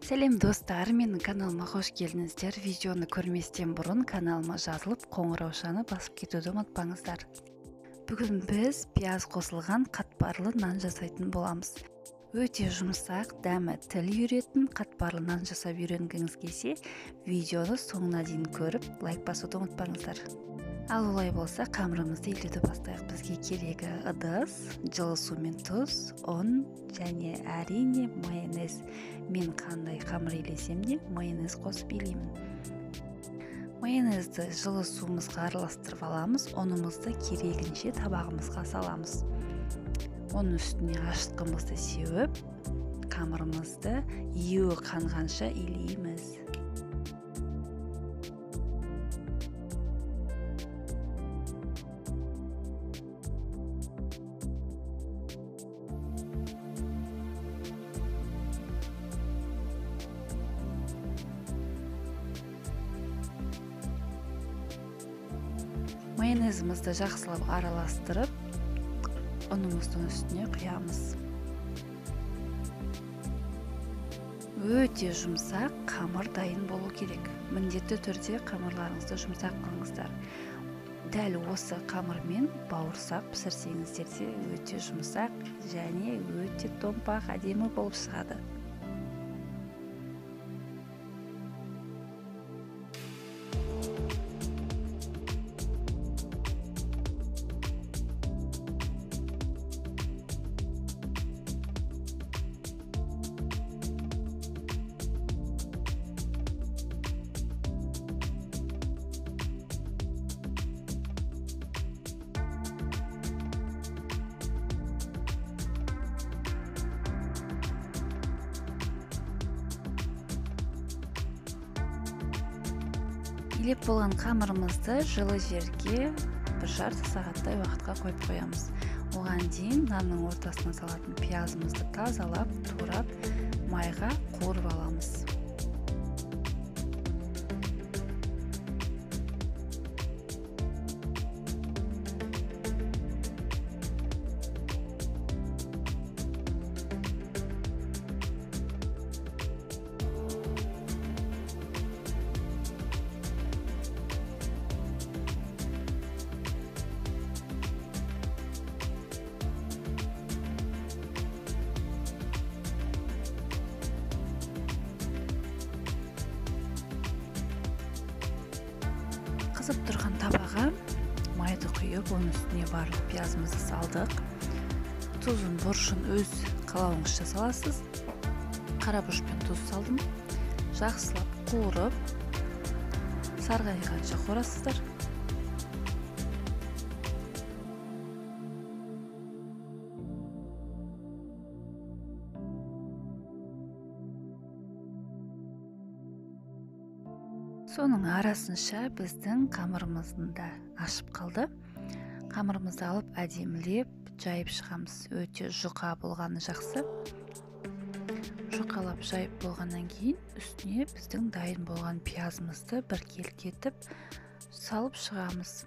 Сәлем достар, менің каналыма қош келдіңіздер. Видеоны көрместен бұрын каналыма жазылып, қоңыраушаны басып кетуді ұмытпаңыздар. Бүгін біз пияз қосылған қатпарлы нан жасайтын боламыз. Өте жұмсақ, дәмі тіл үйретін қатпарлы нан жасап үйренгіңіз келсе, видеоны соңына дейін көріп, лайк басуды ұмытпаңыздар. Ал олай болса, қамырымызды илеуді бастайық. Бізге керегі ыдыс, жылы су мен тұз, ұн және әрине майонез. Мен қандай қамыр илесем де майонез қосып илеймін. Майонезді жылы суымызға араластырып аламыз, ұнымызды керегінше табағымызға саламыз. Оның үстіне ашытқымызды сеуіп, қамырымызды июі қанғанша илейміз. Майонезімізді жақсылап араластырып, ұнымыздың үстіне құямыз. Өте жұмсақ қамыр дайын болу керек. Міндетті түрде қамырларыңызды жұмсақ қылыңыздар. Дәл осы қамырмен бауырсақ пісірсеңіздер де өте жұмсақ және өте томпақ, әдемі болып шығады. Илеп болған қамырымызды жылы жерге 1,5 сағаттай уақытқа қойып қоямыз. Оған дейін нанның ортасына салатын пиязымызды тазалап, турап, майға қуырып аламыз. Қызып тұрған табаға майды құйып, оның үстіне барлық пиязымызды салдық. Тұзын, бұрышын өз қалауыңызша саласыз. Қара бұрыш пен тұз салдым. Жақсылап қуырып, сарғайғанша қуырасыздар. Соның арасынша біздің қамырымыздың да ашып қалды. Қамырымызды алып әдемілеп жайып шығамыз. Өте жұқа болғаны жақсы. Жұқалап жайып болғаннан кейін үстіне біздің дайын болған пиязымызды біркелкі етіп салып шығамыз.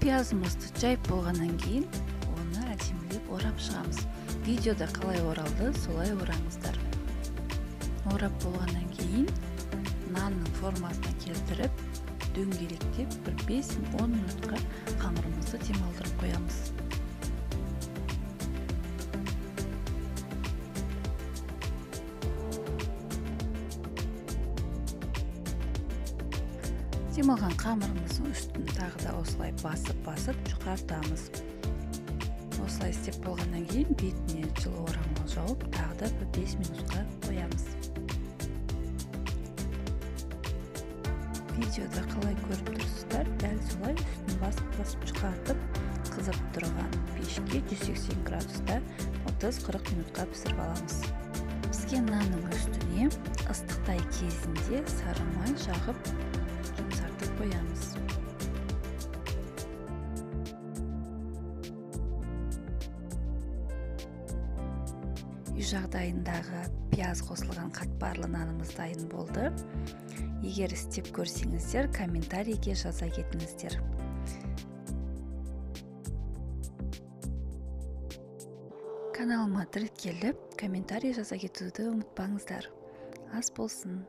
Пиязымызды жайып болғаннан кейін оны әдемілеп орап шығамыз. Видеода қалай оралды, солай ораңыздар. Орап болғаннан кейін нанның формасына келтіріп, дөңгелектеп бір 5-10 минутқа қамырымызды демалдырып қоямыз. Демалған қамырымыздың үстін тағы да осылай басып-басып жұқартамыз. Осылай істеп болғаннан кейін бетіне жылы орамал жауып, тағы да бір 5 минутқа қоямыз. Видеода қалай көріп тұрсыздар, дәл солай үстін басып жұқартып, қызып тұрған пешке 180 градуста 30-40 минутқа пісіріп аламыз. Піскен нанның үстіне ыстықтай кезінде сары май жағып жұмсартып қоямыз. Үй жағдайындағы пияз қосылған қатпарлы нанымыз дайын болды. Егер істеп көрсеңіздер, комментарийге жаза кетіңіздер. Каналыма тіркеліп, комментарий жаза кетуді ұмытпаңыздар. Ас болсын.